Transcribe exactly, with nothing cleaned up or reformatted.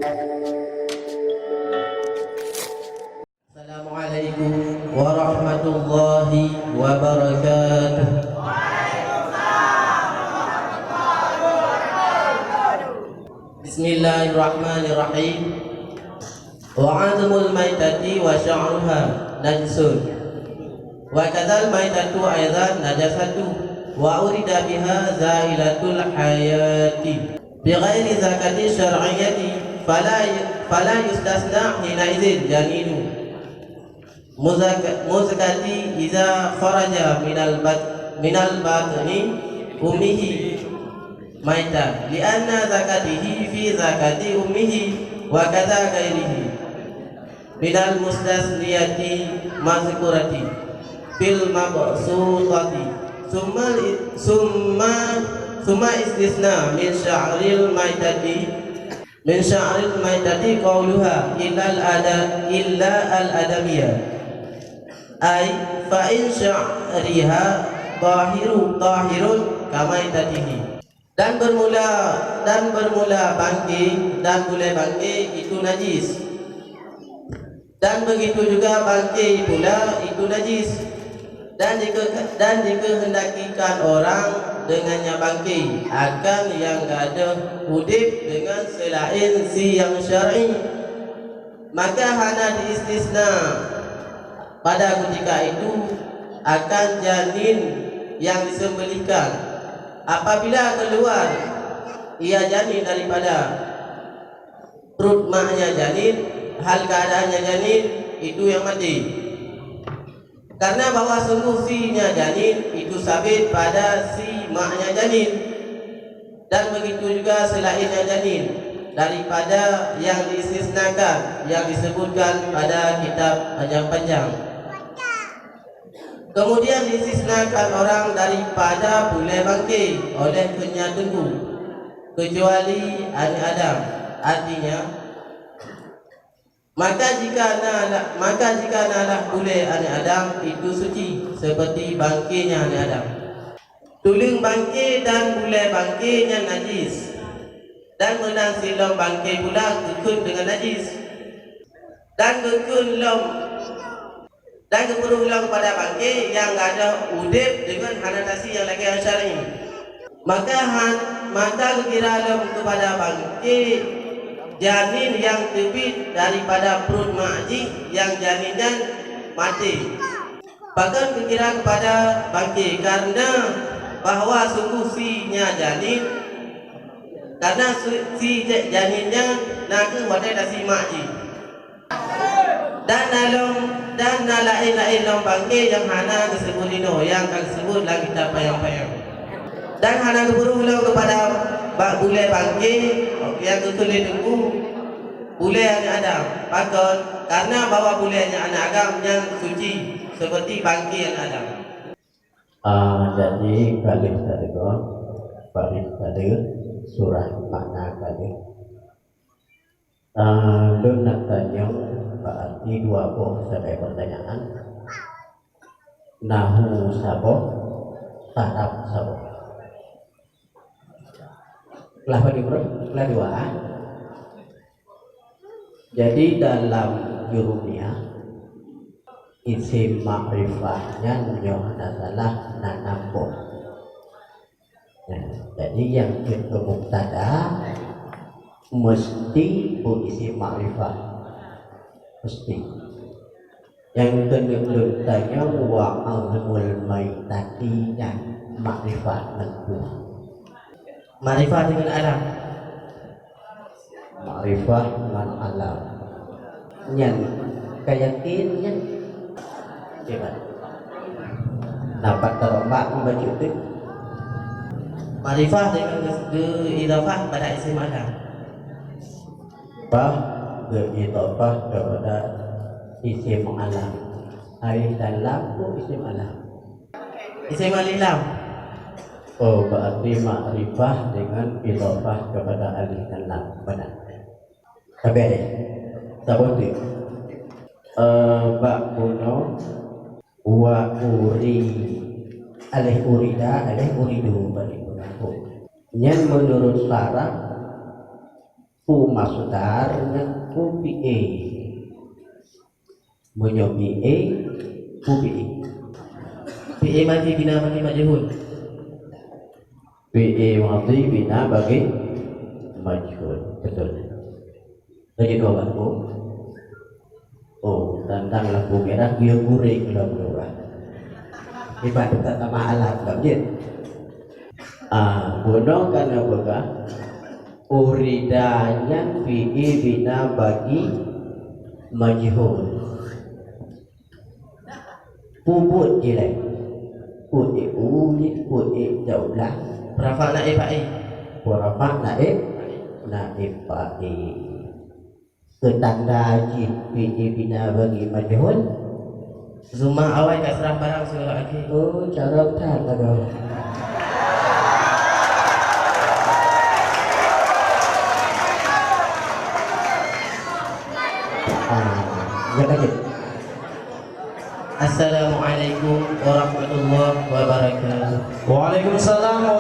Assalamualaikum warahmatullahi wabarakatuh. Bismillahirrahmanirrahim. Wa 'azmul maitati wa sya'ruha najsun. Wa kadzal maitatu aidan najasatu. Wa urida biha zailatul hayati. Bighairi zakati syar'iyyati. Fala, fala yustasna hina idzin janinu. Muzak-, muzakati iza kharaja minal bat-, minal batni ummihi maita, li'anna zakatihi fi zakati ummihi wa kadza ghairihi minal mustasniyati mazkurati fil mabsutati. Summa, summa, summa istisna min sya'ril maitati, min sya'ril maitati qauluha illal ada, illa al adamiya. Ai fa in sya'riha tahiru, tahirun kamaitatihi. Dan bermula, dan bermula bangke dan bulée bangke itu najis. Dan begitu juga bangke pula itu najis. Dan jika, dan jikehendakikan orang dengannya bangke akan nyang gadôh udeb dengan selain si nyang syar'i, maka hana diistisna pada ketika itu akan janin nyang disembelihkan, apabila keluar ia janin daripada pruet maknya janin, hal keadaannya janin itu nyang maté. Karena bahwa sungguh si nya janin itu sabit pada si maknya janin, dan begitu juga selainnya janin daripada yang diistisnakan, yang disebutkan pada kitab panjang-panjang. Kemudian diistisnakan orang daripada bulée bangke oleh keunyateungku, kecuali aneuëk Adam. Artinya, maka jika na, maka jika na lah bulée aneuëk Adam itu suci, seperti bangkenya aneuëk Adam. Tuleueng bangke dan bulée bangke nyan najis, dan meunan silom bangke pula geukheun deungon najis. Dan geukheun lom, dan geupeuruh lom kepada bangke nyang gadôh udeb deungon hana tasi nyang lagée nyang syar'i. Maka han, maka geukira lom kepada bangke janin nyang teubiet daripada pruet mak jih nyang janin nyan maté. Pakon geukira kepada bangke? Karena bahwa sungguh si nya janin, karena su-, si ja-, janin nyan na kheueh watée tasi mak jih. Dan na lom, dan na laén-laén lom bangke nyang hana geuseubut inoe, nyang ka geuseubut lam kitab panyang-panyang. Dan hana geupeuruh lom keupada bak bulée bangke nyang geukheun lé Teungku, bulée aneuëk Adam. Pakon? Karena bahwa bulée aneuëk Adam nyan suci, seperti bangke aneuëk Adam. Ah, jadi ka lheueh tadeungoe, ka lheueh tadeungoe surah makna ka lheueh. Ah, lôn na tanyong, berarti dua boh sagai pertanyaan. Nahu saboh, saraf saboh. Kelas padum, Bro? Kelas dua, ah? Jadi dalam jurumiyah, isim makrifah nyan nyoe hana salah na nam boh. Nah, jadi nyang keu mubtada meusti beu isim makrifah. Meusti. Nyang keuneuk lôn tanyong, wa azmul maitati nyan makrifah ngon peue? Makrifah deungon alam. Makrifah ngon alam. Nyan ka yakin nyan? Kiban? Na pat tarombak bacut teuh. Makrifah deungon geu-, geu-idhafah pada isim alam. Bah, geu-idhafah kepada isim alam. Alif dan lam tu isim alam. Isim alif lam. Oh, berarti makrifah dengan idhafah kepada alif dan lam. Benar. Tapi ada. Saboh tu. Eh, bak bunoe, wa uri, alif urida, alif uridu, balik bunoe. Nyan menurut saraf, Peue masdar ngon peue fi'il? Meunyoe fi'il, peue fi'il? Fi'il madhi bina bagi majhul. Fi'il madhi bina bagi majhul. Betul. Lagi dua bangku. Oh, tantang lampu merah, dia guring lampu merah. Ibarat tak tambah alat, tak jin. Ah, bunoe ka na peugah, urida nyan fi'il bina bagi majhul. Pubut jilai. Put e u ni, put e jauh lah. Rafa naib fa'il. Purafa naib, naib fa'il. Keutanda jih fi'il bina bagi majhul. Zuma awai ka seurah barang siuroe akhé. Oh, carông that lagoe. Ah, jak aja. Assalamualaikum warahmatullahi wabarakatuh. Waalaikumsalam.